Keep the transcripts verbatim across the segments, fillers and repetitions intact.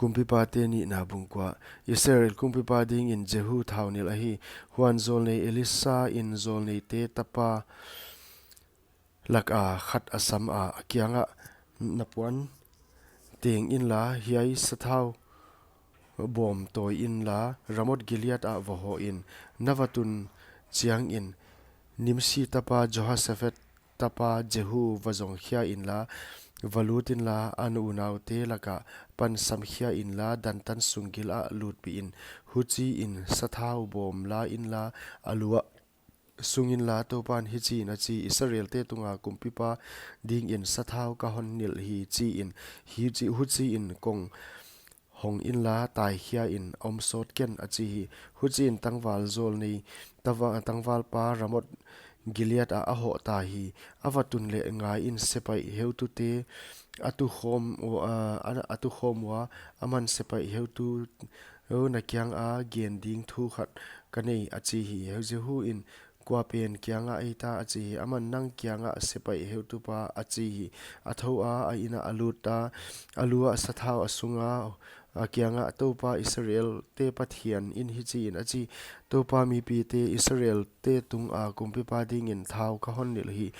Kumpipate Nihna bung kua. Israel kumpipa dingin Jehu thau nilh ahi. Huan zawlnei Elisa in zawlneite tapa laka khat a sam a, a kiangah, na puan teng inla, hiai sathau bawm tawi inla, Ramoth Gilead ah va hoh in. Na va tun chiangin Nimsi tapa Jehoshaphat tapa Jehu va zong khia inla, va lut inla, a unaute laka pan sam khia inla, dantan sung gil ah lutpih in. Huchiin sathau bawm la inla, a lu ah sung inla, Toupan hichiin a chi, Israelte tunga kumpipa dingin sathau ka hon nilh hi, chiin, hichi, huchiin kong hong inla, tai khia in om sawt ken, a chi hi. Huchiin tangval zawlnei, tava-, tangvalpa Ramoth Gilead ah a hoh ta hi. A va tun leh ngaiin sepaih heutute a tukhawm u-, a, a, a tukhawm ua, aman, sepaih heutu, na kianga gen ding thu khat ka nei, a chi hi. Jehu in, kua pen kiangah ei ta, a chi hi. Aman, nang kiangah sepaih heutupa, a chi hi. A thou a, a inn ah a lut a, a lu ah sathau a sung a, a kiangah, Toupa Israelte Pathian in hichiin a chi, Toupa mipite Israelte tunga kumpipa dingin thau ka hon nilh hi.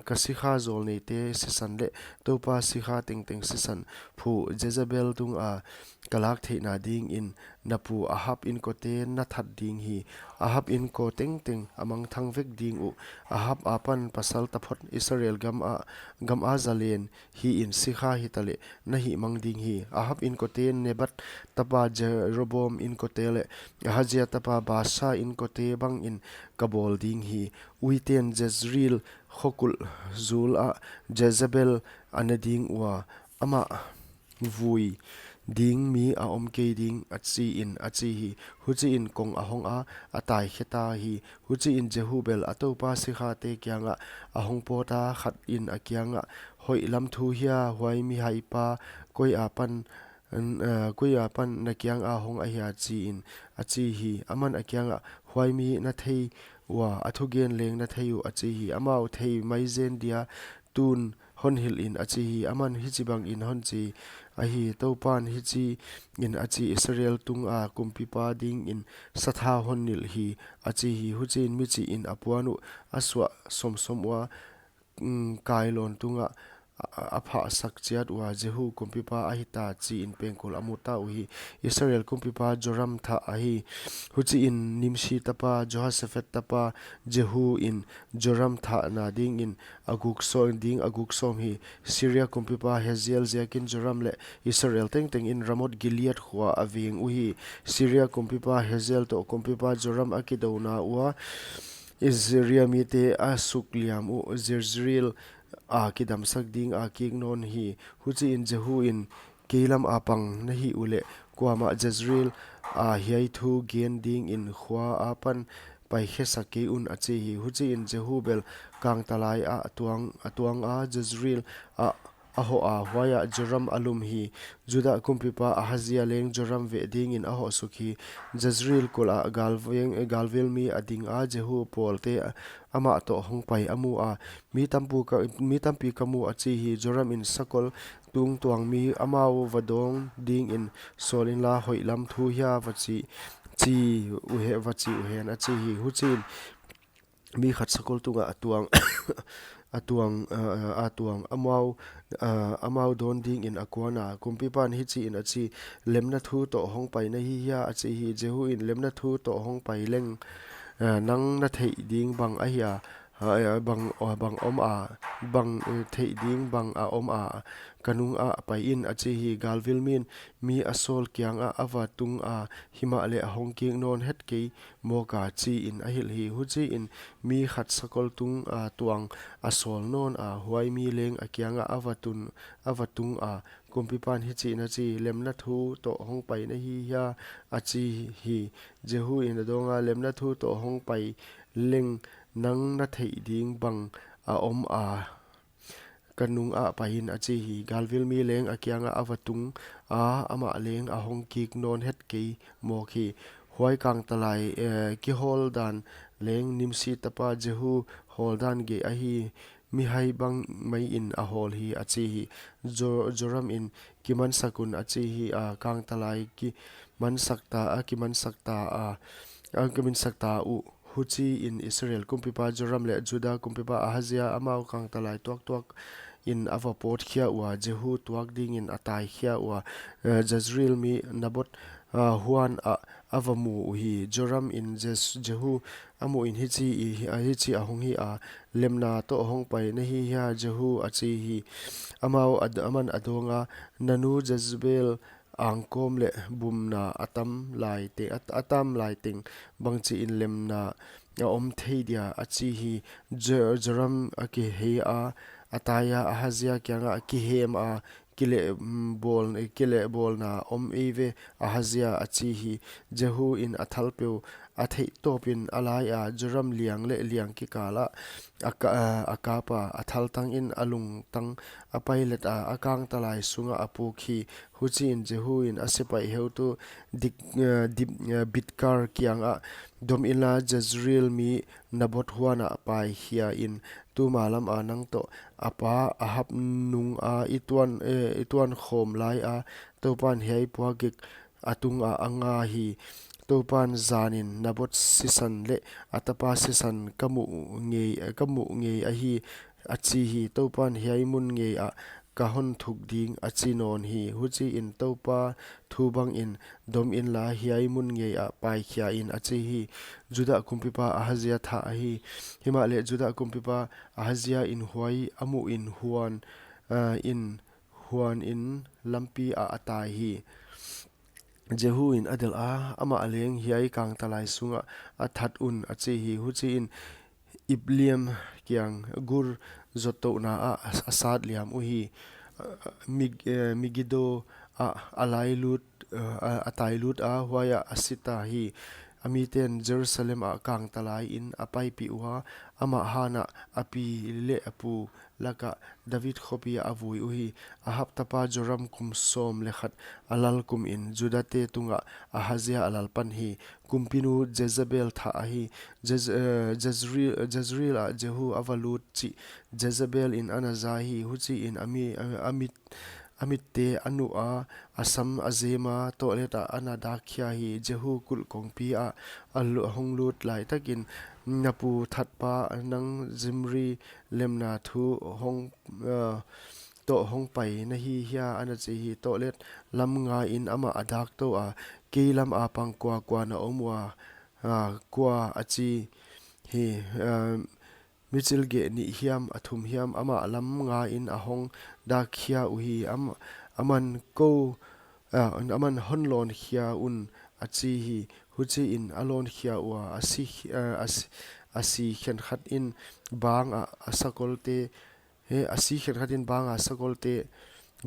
Ka sikha zawlneite sisan leh Toupa sikha tengteng sisan phu Jezebel tunga ka lak theihna dingin na pu Ahab inkote na that ding hi. Ahab inko tengteng a mangthang vek ding uh. Ahab apan pasal taphot Israel gam ah, gam a zalen hi in, sikha hitaleh na hihmang ding hi. Ahab inkote Nebat tapa Jeroboam inkote leh Ahazia tapa Baasha inkote bangin ka bawl ding hi. Uiten Jezreel khokulh zul ah Jezebel a ne ding ua, amah vui ding mi a om kei ding, a chiin a chi hi. Huchiin kong a hong a, a tai khe ta hi. Huchiin Jehu bel a toupa sikhate kiangah a hong pawt a, khat in a kiangah, hoih lam thu hia, huai mi haipa koi apan, n-, eh, koi apan na kianga hong ahia, chiin a chi hi. Aman a kiangah, huai mi na thei ua, a thugen leng na thei uh, a chi hi. Amau, thei mai zen dia, tun hon hilh in, a chi hi. Aman hichibangin hon chi ahi, Toupan hichiin a chi, Israel tunga kumpipa dingin sathau hon nilh hi, a chi hi. Huchiin michihin a puan uh a suah somsom ua, mm, kailawn tungah a, a, a phahsak chiat ua, Jehu kumpipa ahi ta, chiin pengkul a mu ta uhi. Israel kumpipa Joram thah ahi. Huchiin Nimshi tapa, Jehoshaphat tapa Jehu in Joram thahna dingin a guk sawm, ding a guk sawm hi. Syria kumpipa Hazael ziakin Joram leh Israel tengtengin Ramoth Gilead khua a veng uhi. Syria kumpipa Hazael toh kumpipa Joram a kidouna ua Syria mite a sukliam uh Jezreel a kidamsak ding a kik nawn hi. Huchiin Jehu in, kei lam a pang na hih uleh, kuamah Jezreel a hiai thu gen dingin khua apan pai khe sak kei un, a chi hi. Huchiin Jehu bel kangtalai ah a tuang, a tuang a, Jezreel ah a hoh a, huaiah Joram a lum hi. Judah kumpipa Ahazia leng Joram veh dingin a hoh suk hi. Jezreel kulh ah galveng, galvil mi a ding a, Jehu pawlte amah toh hong pai a mu a, mi tampu ka, mi tampi ka mu, a chi hi. Joram in, sakol tung tuang mi amau va dawng dingin sawl inla, hoih lam thu hia va chi, chi uhe, va chi uhen, a chi hi. Huchiin mi khat sakol tungah a tuang, a tuang, a, a, a tuang, amau, a, amau dawn dingin a kuan a. Kumpipan hichiin a chi, lemna thu toh hong pai na hi hia, a chi hi. Jehu in, lemna thu toh hong pai leng, a, nang na theih ding bang ahia, a, a, bang, a, bang om a, bang, e, theih ding bang a om a, ka nungah pai in, a chi hi. Galvil min mi a sawl kiangah a va tung a, himahleh a hong kik nawn het kei mawk a, chiin a hilh hi. Huchiin mi khat sakol tung a tuang a sawl nawn a, huai mi leng a kiangah a va tun, a va tung a. Kumpipan hichiin a chi, lemna thu toh hong pai na hi hia, a chi hi. Jehu in a dawng a, lemna thu toh hong pai leng nang na theih ding bang a om a, ka nungah pai in, a chi hi. Galvil mi leng a kiangah a va tung a, amah leng a hong kik nawn het kei mawk hi. Huai kangtalai, eh, kihawl dan leng Nimshi tapa Jehu hawl dan gei ahi, mihai bang maiin a hawl hi, a chi hi. Jo-, Joram in, kimansak un, a chi hi a, kangtalai kimansak ta a, kimansak ta a, a kimansak ta uh. Huchiin Israel kumpipa Joram leh Juda kumpipa Ahazia amau kangtalai tuaktuak in a va pawt khia ua, Jehu tuak dingin a tai khia ua, eh, Jezreel mi Naboth, ah, huan ah a va mu uhi. Joram in Jes-, Jehu a muhin, "Hichi i, ah, hichi a hong hi a, lemna toh hong pai na hi hia, Jehu?" a chi hi. Amau ad-, aman a dawng a, "Na nu Jezebel angkawm leh bumna a tam lai te-, a, a tam lai teng bangchiin lemna a om thei dia?" a chi hi. Jo-, Joram a kihei a, a tai a, Ahazia kiangah, "Kihem a, kileh, mm, bawl, kilehbawlna om ei ve, Ahazia," a chi hi. Jehu in a thalpeu a theih tawpin a lai a, Joram liang leh liang kikal ah a ka-, a, a kap a, a thaltang in a lungtang a pailet a, a kangtalai sungah a puk hi. Huchiin Jehu in a sepaih heutu Dik-, eh, Dik-, eh, Bidkar kiangah, "Dom inla, Jezreel mi Naboth huan ah pai khia in, tuma lam a nang toh a pa Ahab nung a i tuan, eh, i tuan khawm lai a, Toupan hiai puakgik a tungah a nga hi. Toupan zanin Naboth sisan leh a tapa sisan ka mu ngei, ka mu ngei ahi," a chi hi. "Toupan hiai mun ngei ah ka hon thuk ding," a chi nawn hi. Huchiin Toupa thu bangin, "Dom inla, hiai mun ngei ah pai khia in," a chi hi. Juda kumpipa Ahazia thah ahi. Himahleh Juda kumpipa Ahazia in huai a muhin huan, ah, in huanin lampi ah a tai hi. Jehu in a delh a, "Amah leng hiai kangtalai sungah a that un," a chi hi. Huchiin Ibleam kiang Gur zottouhna ah a, a sat liam uhi. Mig-, eh, Megiddo ah a lailut, eh, a, a tailut a, huai ah a si ta hi. A miten Jerusalem ah kangtalai in a paipih ua, amah hanah a pi leh a pu lakah David khopi ah a vui uhi. Ahab tapa Joram kum sawm leh khat a lal kumin Judate tungah Ahazia a lal pan hi. Kumpinu Jezebel thah ahi. Jez-, eh, Jezreel, Jezreel ah Jehu a va lut chih Jezebel in ana za hi. Huchiin a mi-, a, a mit, a mitte a nuh a, a sam a zem a, toilet ah ana dak khia hi. Jehu kulh kongpi ah a lu-, a hong lut lai takin, "Na pu thatpa nang Zimri lemna thu hong, ah, toh hong pai na hi hia?" ana chi hi. Toilet lam ngaiin amah a dak tou a, "Kei lam a pang kua kua na om ua, ah, kua?" a chi hi. Ah, michilgeh nih hiam, a thum hiam, amah lam ngaiin a hong dak khia uhi. Am-, aman, "Kou, ah, aman hon lawn khia un," a chi hi. Huchiin a lawn khia ua, a si, ah, a si, a si khenkhat in bang ah a sakolte, he, a si khenkhat in bang ah sakolte,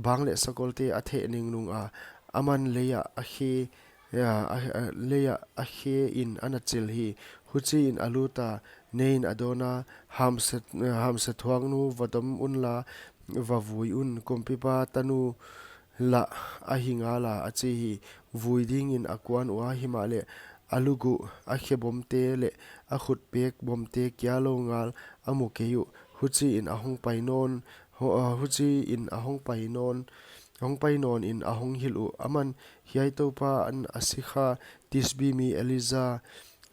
bang leh sakolte a theh ningnung a, aman lei ah a khe, ya, a, a, lei ah a khe in ana chil hi. Huchiin a lut a, "Neiin a dawn a, hamse, hamse thuaknu, va dom unla, va vui un, kumpipa tanu lah ahi ngal a," a chi hi. Vui dingin a kuan ua, himahleh a luk uh, a khe bomte leh a khutpek bomte kia lou ngal a mu kei uh. Huchiin a hong pai nawn, hu-, ah, huchiin a hong pai nawn, hong pai nawnin a hong hilh uh. Aman, "Hiai Toupan a sikha Tisbi mi Elija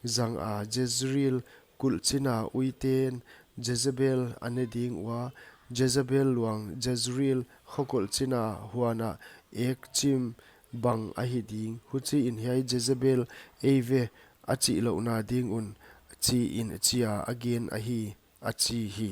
zang a, Jezreel kulh china uiten Jezebel a ne ding ua, Jezebel luang Jezreel kho kulh china huan ah ek chim bang ahi ding. Huchiin hiai Jezebel ei ve a chih louhna ding un," chiin chia a gen ahi, a chi hi.